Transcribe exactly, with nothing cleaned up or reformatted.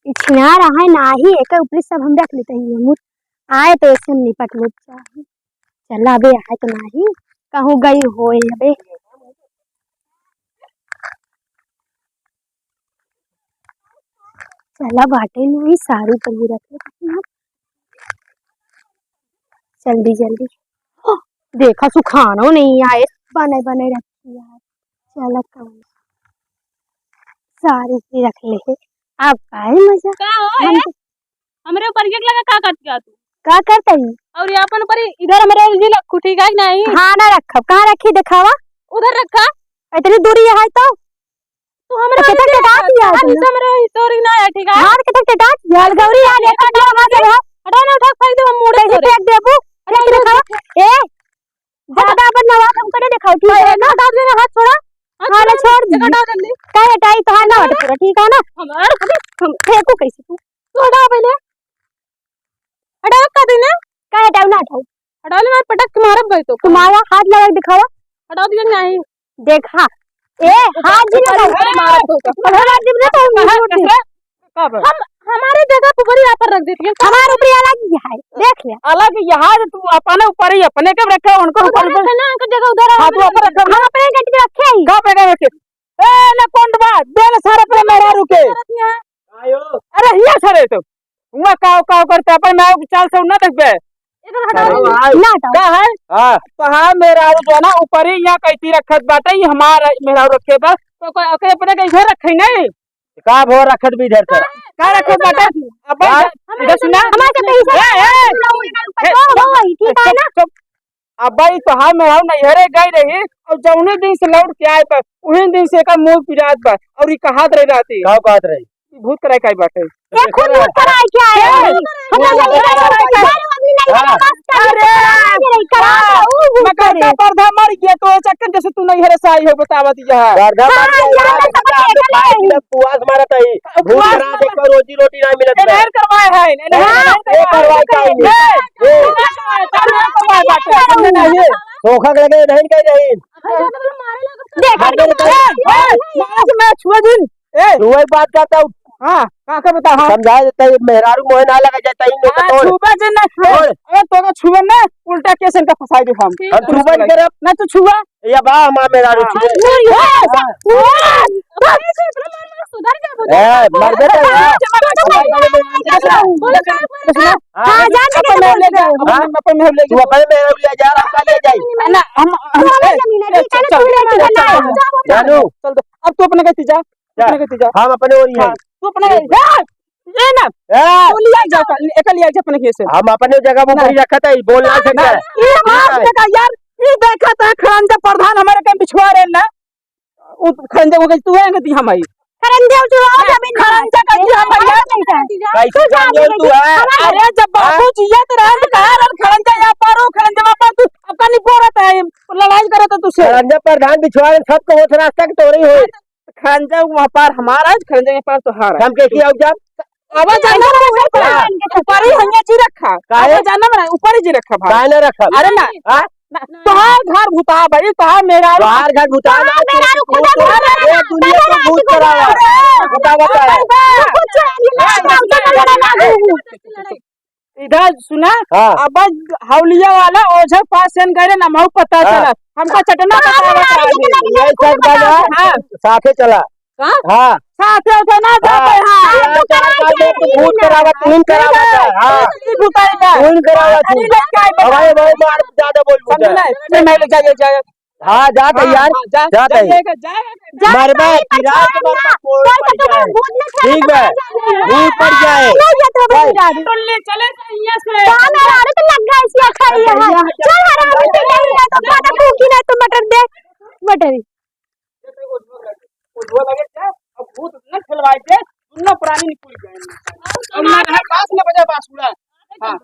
ई छिनार आए नाही, एके ऊपरी सब हम रख लेते हैं, हम आए तो ऐसे निपट लेते हैं। चला बे, आए तो नाही, कहूँ गई होए अबे। चला बाटे नाही, साड़ी पहिर रखे। जल्दी जल्दी। देखा सुखानो नहीं आए, बने बने रखी है। चला काम साड़ी भी रख ले। अब काहे मजा? का हो, हम ए? तो हमरे ऊपर एक लगा का करत गया तू? का करत ही? और ये अपन ऊपर इधर हमरे उलझी रखू, ठीक है कि नहीं? हाँ, ना रखब। कहाँ रखी, दिखावा। उधर रखा। इतनी दूरी है तो? तू हमरा तो कितना नीचे टटा रखा, दिया तू? नीचे हमरे तोरी ना है, ठीक है? हाँ, तो कितना टटा दिया? गौरी आ गया, टटा हटा, हटा, हटा, हटा, हटा, फेंक दे, हम मुड़े कैसे तोरे। फेंक देबू? अरे, फेंक दे, दिखावा। ए, ज्यादा अपन आवाज हमको नहीं दिखाओ, ठीक है ना? हटा दे ना, हाथ छोड़ा। हाथ हाँ, छोड़ा, ना, छोड़ दी। हटा जल्दी। काहे हटाई? तो हाथ ना हटे पूरा, ठीक है ना? हमार, हम फेंकू कैसे तू? तू हटा पहले। हटा का देने? काहे हटाऊ ना हटाऊ? हटा ले, मैं पटक के मारब भाई तो। तुम्हारा हाथ लगा के दिखावा। हटा दिया नहीं। देखा। ए, हाथ भी लगा। अरे, मारब भाई तो। अरे, हाथ भी लगा। कहाँ, कहाँ? कब? हम, हमारे जगह पे ऊपरी यहाँ पर रख देती है। हमारे ऊपरी अलग ही है, देख ले। अलग ही है, तू अपने ऊपर ही, अपने के रखे, उनको उधर ऊपर रखे ना, उनकी जगह उधर हाँ, तू रखे। ऊपर रखे। हम अपने गट पे रखे ही। कहाँ पे रखे? ए, ना कौन बा? दे ले सारा अपने मेहरारू के। अरे, हिया सरे तो। हुआ काव काव करते, अपन मेहरारू के चाल से ना देखबे। इधर हटा अरे दे। भाई। ना हटाओ। का है? हाँ। तो हाँ, मेहरारू जो है ना, ऊपर ही यहाँ कैती रखत बाटे, ये हमार मेहरारू रखे बा, तो कोई, ओके, अपने के इधर रखे नहीं। का भो रखत भी इधर से? का रखत बाटे? अब हाँ? इधर सुना। हमारे से पैसा ए, ए, ए, भाई, ठीक है ना? चुप, चुप। अब भाई तो हाँ, मेहरारू नैहरे गई रही, और जौने दिन से लौट के आए बा, उही दिन से एकर मुंह पिरात बा, और ई कहत रही राती। का कहत रही? भूत करे काई बाटे। ये खुद भूत कराए के आए हैं। हम लोग नहीं कराए, दारू अभी नहीं हाँ। करा, बस कर अरे! करा, करा, ऊ भूत मैं कहता करे। पर्दा मर गया तो चक्कर जैसे तू नैहरे से आई हो बतावा दिया है। पर्दा हाँ, मर गया, यहाँ पे सब देखा ले रही। एकदम पुआस मारत है। भूत उपवास करा दे, कोई रोजी रोटी ना मिलत बा। नहर करवाए है, नहर हाँ, करवाए ये करवाए है। काई नहीं। ए, धोखा के लगे नहीं कह रही। देखा मार दे, ए, ए, महाराज, मैं छुआ जिन। ए। तू वही बात करता हूँ। हाँ, का, का बता, हाँ। समझा देता है, मेहरारू मोहे ना लगा जाता है, इनमें हाँ, तो तोड़। छुआ जिन ना। तोड़। अरे, तो का छुआ ना, उल्टा केस इनका फंसाई दे हम। हम छुआ नहीं करब। ना, तू छुआ। या बा, हमार मेहरारू हाँ। छुआ। हाँ। ए, मर बेटा, हाँ। हाँ, हाँ, जान दे, अपन मेहरारू ले जा, हाँ। अपन मेहरारू ले जा। तू अपने मेहरारू ले जा, हम का ले जाई? ना, हम, हम, हमारा ए, जमीन है, ए, ठीक है ना, चल, तू ले चल, जा, चल, चल। जानू। चल, तो अब तू अपने कहती जा। जा, अपने के तू जा। हम अपने ओरी हाँ, है। तू अपने ए, ए, ए ना। ए। तू लिया जा, एकर लिया जा अपने खेत से। हम अपने जगह पर ना। ऊपरी रखत है, बोल ना ना, सकता ना। है। ये ठीक बात है। देखा यार, ये देखा था खड़ंजा प्रधान हमारे कहीं बिछुआ रहे ना। उ खड़ंजा को कहीं तू है ना दी हम आई। खड़ंजा तू आ ना, जमीन खड़ंजा का दी हम आई। कैसे खड़ंजा तू है? अरे जब हाँ? बाबू जियत रहे तो कहा रहे खड़ंजा यहाँ पर हो, खड़ंजा वहाँ पर तू अब का नहीं बोलत है, लड़ाई करत है तुझसे। खड़ंजा प्रधान बिछुआ रहे, सबको होत रास्ता के तोरी हो। खड़ंजा वहाँ पार हमारा है, खड़ंजा के पार तोहार है। हम कैसे आऊ जा? अब जाना ना ऊपर, हाँ। ऊपर ही हंगे जी रखा। काहे? अब जाना ना ऊपर ही जी रखा भाई। काहे ना रखा? अरे ना, हाँ? ना, तोहार घर भूता भाई, तोहार मेहरारू। तोहार घर भूता ना, तोहार मेहरारू तू खुद तो भूत, भूत, ये दुनिया को भूत करावा। अरे, बता, बता। अरे, कुछ नहीं, ना, ना, ना, ना, ना, ना। इधर सुना, हाँ। अब हौलिया वाला ओझा पास से गए ना, महू पता हाँ। चला। हमका चटना हाँ, बतावत हाँ, रहा हाँ, है। ये सब गाना हाँ। साथे चला। हाँ? हाँ। साथे उठे ना हाँ। जाते हैं। हाँ, चला, चला, तू भूत करावा, तू ही करावा, हाँ। तू ही भूत आएगा। तू ही करावा, तू। अरे, ले के आए, हमारे भाई मार ज्यादा बोल समझ बुझा। नहीं? नहीं, मैं ले जाइए, जाइए। हाँ, जात है हाँ, यार, हाँ, जा, जात जा, है। जा, जा, जा, मरबा, जा, किराए के मरबा, कोई पड़ जाए। ठीक बा, भूत पड़ जाए। नहीं, ये तो भाई। टोले चले सैया से। कहाँ मेहरारू तो लग गया इसी अखाई है। चल, हरामी, तू नहीं है, तो खा, तो भूखी नहीं, तो मटर दे, मटर। अब भूत न खेलवाए दे, दुनो प्राणी निकल गए। अब ना है, पास में बजा बांसुरा। हाँ।